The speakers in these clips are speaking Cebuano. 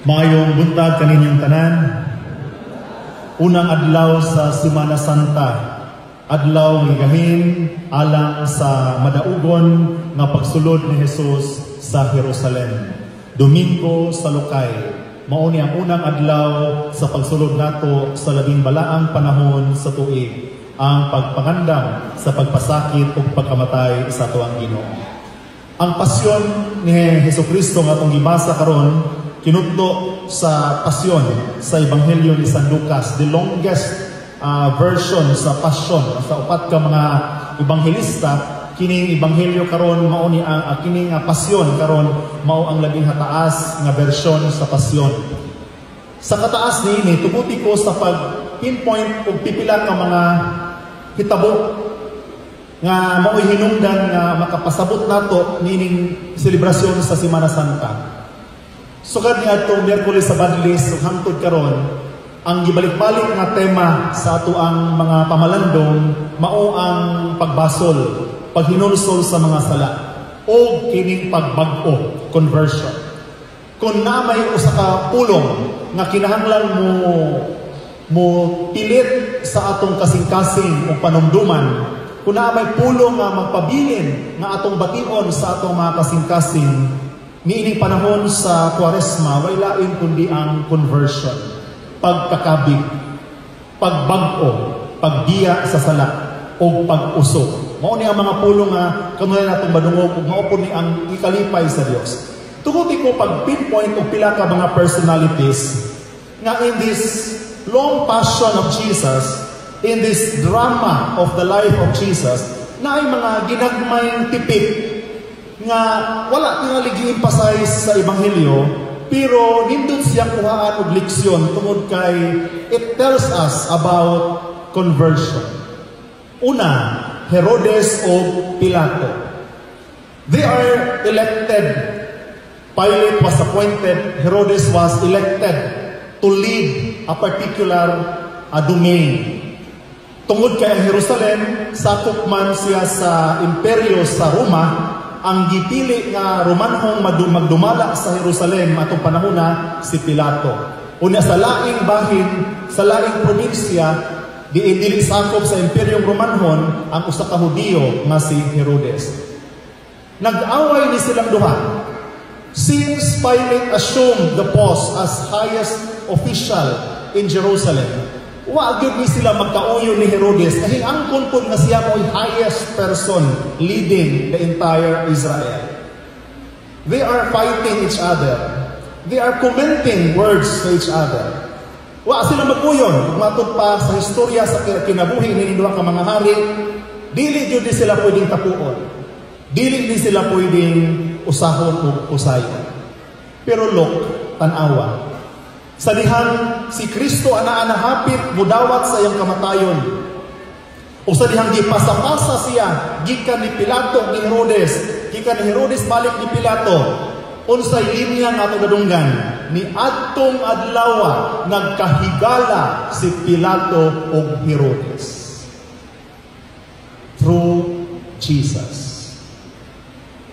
Maayong buntag kaninyong tanan. Unang adlaw sa Semana Santa. Adlaw nga gigahin alang sa madaugon nga pagsulod ni Jesus sa Jerusalem. Domingo sa Lukay. Mao ni ang unang adlaw sa pagsulod nato sa labing balaang panahon sa tuig, ang pagpangandam sa pagpasakit ug pagkamatay sa atoang Ginoo. Ang pasyon ni Hesus Kristo nga atong gibasa karon, kinutlo sa pasyon sa Ebanghelyo ni San Lucas, the longest version sa pasyon sa upat ka mga ebanghelista. Kining ebanghelyo karon mao ni ang kining pasyon karon mao ang labing hataas nga bersyon sa pasyon. Sa kataas niini, tuguti ko sa pag pinpoint og pipila ka mga hitabo nga mao'y hinungdan nga makapasabot nato niining selebrasyon sa Semana Santa. Sukad ni adtong Miyerkules sa Badlis ug hangtod karon, ang gibalik-balik nga tema sa ato ang mga pamalandong mao ang pagbasol, paghinulsol sa mga sala o kining pagbag-o, conversion. Kung na may usa ka pulong nga kinahanglan mo mo pilit sa atong kasing-kasing o panumduman, kung na may pulong nga magpabilin nga atong bation sa atong mga kasing-kasing niining panahon sa Kuwaresma, way lain kundi ang conversion, pagkakabig, pagbag-o, pagbiya sa sala o pag-usog. Mao ni ang mga pulong nga kanunay natong madungog ug mao po ni ang ikalipay sa Dios. Tuguti ko pag pinpoint og pila ka mga personalities nga in this long passion of Jesus, in this drama of the life of Jesus, na ay mga ginagmayng tipik nga wala tingali gi-emphasize sa ebanghelyo, pero nindot siyang kuhaan og leksyon tungod kay it tells us about conversion. Una, Herodes o Pilato. They are elected. Pilate was appointed, Herodes was elected to lead a particular domain. Tungod kay ang Jerusalem, sakop man siya sa imperyo sa Roma, ang gipili nga Romanhong magdumala sa Jerusalem atong panahona si Pilato. Unya sa laing bahin, sa laing probinsya, diin dili sakop sa imperyong Romanhon, ang usa ka Hudiyo nga si Herodes. Nag-away ni silang duha. Since Pilate assumed the post as highest official in Jerusalem, wa gyud ni sila magkauyo ni Herodes dahil angkon pod nga siya mo'y highest person leading the entire Israel. They are fighting each other. They are commenting words to each other. Wa sila mag-uyon. Matud pa sa historya sa kinabuhi ni duha ka mga hari, dili gyud ni sila pwedeng tapuon. Dili din sila pwedeng usahon o usayon. Pero look, tan-awa. Sa dihang si Kristo anaa nahapit mudawat sa iyang kamatayon. O sa dihang gipasapasa siya gikan ni Pilato ni Herodes, gikan ni Herodes balik ni Pilato. Unsay linya nga atong nadunggan? Ni adtong adlawa nagkahigala si Pilato ug Herodes. Through Jesus.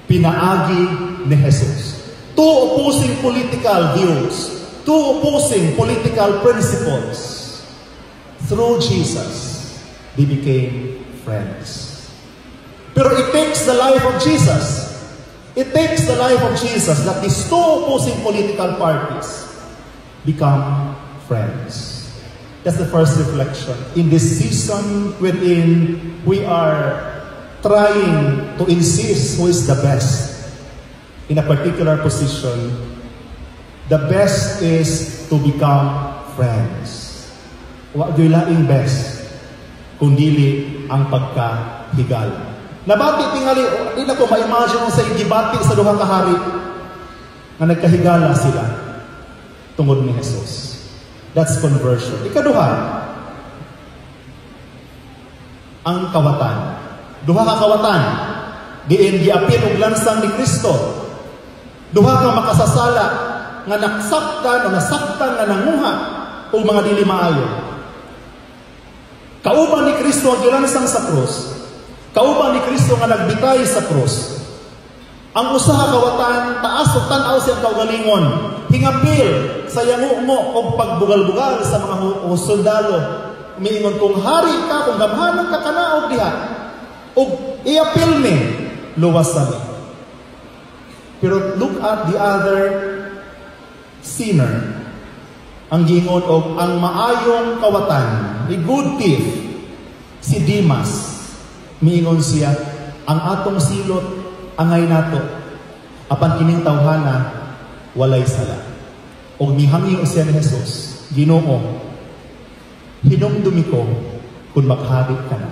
Pinaagi ni Jesus. Two opposing political views, two opposing political principles. Through Jesus, they became friends. Pero it takes the life of Jesus. It takes the life of Jesus that these two opposing political parties become friends. That's the first reflection. In this season wherein we are trying to insist who is the best in a particular position, the best is to become friends. Wa gyud laing best kung dili ang pagkahigala. Nabati tingali, di na ko ma-imagine sa gibati sa duha ka hari nga nagkahigala sila tungod ni Jesus. That's conversion. Ikaduha, ang kawatan. Duha ka kawatan. Diin giapil og lansang ni Kristo. Duha ka makasasala nga naksaktan o nasaktan nga nanguha og mga dili maayo. Kauban ni Kristo ang gilansang sa krus. Kauban ni Kristo nga nagbitay sa krus. Ang usa ka kawatan, taas og tan-aw siyang kaugalingon. Hingapil sa yango og pagbugal-bugal sa mga sundalo. Miingon, "Kung hari ka, kung gamhanan ka, kanaog diha. Og iapil mi, luwas sa mi." Pero look at the other sinner. Ang giingon og ang maayong kawatan, the good thief, si Dimas. Miingon siya, "Ang atong silot angay nato. Apan kining tawhana walay sala." Og mihangyo siya ni Jesus, "Ginoo, hinumdumi ko kung maghari ka na."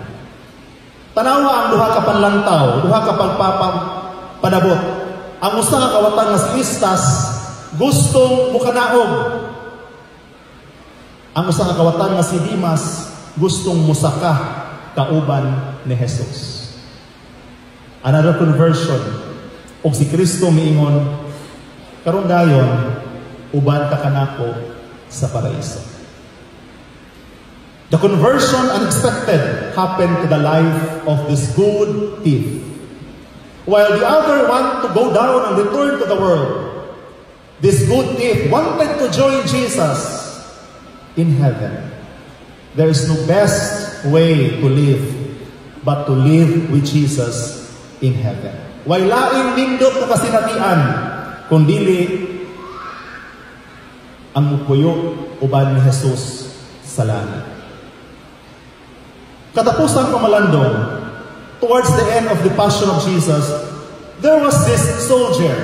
Tanawa ang duha ka panlantaw, duha ka pagpapadabot. Ang usa ka kawatan nga si Istas gustong mukanaog. Ang usa ka kawatan nga si Dimas gustong musaka kauban ni Jesus. Another conversion. Og si Kristo miingon, "Karon dayon, uban ka kanako sa paraiso." The conversion unexpected happened to the life of this good thief. While the other want to go down and return to the world, this good thief wanted to join Jesus in heaven. There is no best way to live but to live with Jesus in heaven. Way laing nindot na kasinatian kung dili ang mupuyo uban ni Jesus sa langit. Katapusan, pamalandong, towards the end of the passion of Jesus, there was this soldier.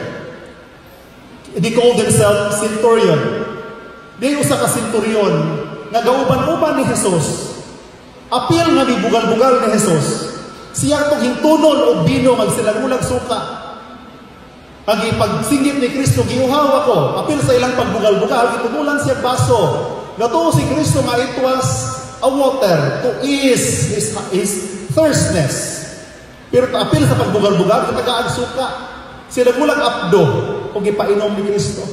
He called himself centurion. Di usa ka centurion nga gauban-uban ni Jesus. Apil nga mibugal-bugal ni Jesus. Siya itong hintunon og bino magsilagulag suka. Pag ipagsingit ni Kristo, "Giuhaw ako." Apil sa ilang pagbugal-bugal, gitubulan siya baso. Natuo si Kristo nga it was a water to ease his thirstness. Pero apil sa pagbugal-bugal, katagaan suka. Sinagulag apdo, o gipainom ni Kristo.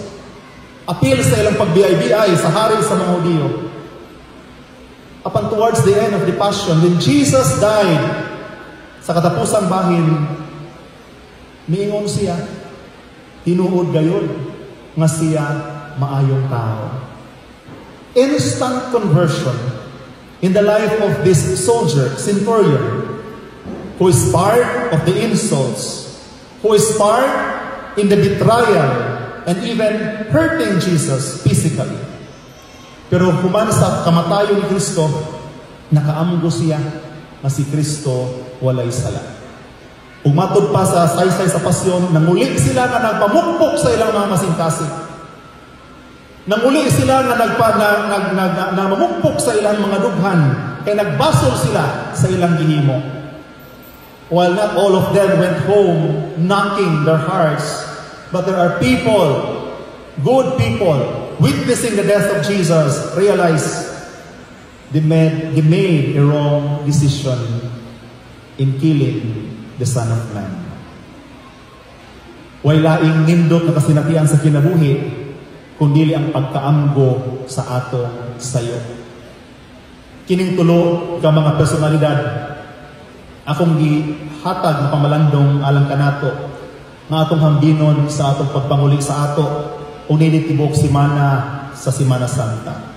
Apil sa ilang pagbiay-biay sa hari sa mga Hudiyo. Apan towards the end of the passion, when Jesus died, sa katapusang bahin, miingon siya, "Tinuod gayon nga siya maayong tao." Instant conversion in the life of this soldier, centurion, who is part of the insults, who is part in the betrayal, and even hurting Jesus physically. Pero human sa kamatayon ni Kristo, nakaamgo siya nga si Kristo walay sala. Ug matud pa sa saysay sa pasyon, nanguli sila nga nagpamukpok sa ilang mga kasing. Nanguli sila nga nagpa, na, nag, nag, na, na mamukpok sa ilang mga dughan, kay nagbasol sila sa ilang gihimo. While not all of them went home knocking their hearts, but there are people, good people, witnessing the death of Jesus, realize they made a wrong decision in killing the Son of Man. Way laing nindot na kasinatian sa kinabuhi, kundi ang pagkaamgo sa atong sayo. Kining tulo ka mga personalidad, akong gihatag nga pamalandong alang kanato nga atong hambinon sa atong pagpanguli sa ato o nini tibuok simana sa Simana Santa.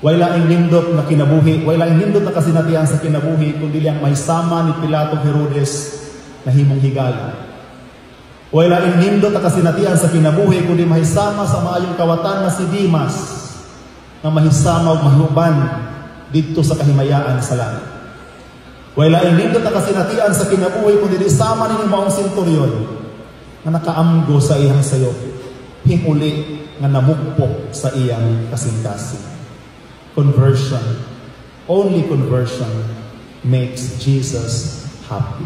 Way laing nindot na kinabuhi, way laing nindot na kasinatian sa kinabuhi kundi ang mahisama ni Pilato, Herodes na himong higala. Way laing nindot na kasinatian sa kinabuhi kundi mahisama sa maayong kawatan na si Dimas nga mahisama ug mahiuban didto sa kahimayaan sa langit. Way laing nindot na kasinatian sa kinabuhi kundi sama nining maong senturyon nga nakaamgo sa iyang sayo, hinguli nga namukpok sa iyang kasing-kasing. Conversion, only conversion makes Jesus happy.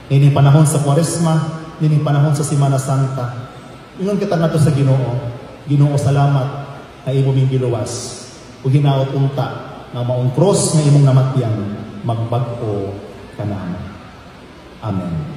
Nining panahon sa Kwaresma, nining panahon sa Simana Santa, ingon kita ngadto sa Ginoo, "Ginoo, salamat na imo ming giluwas. Ug hinaot unta nga maong cross nga imong namatyan magbag-o kanamo." Amen.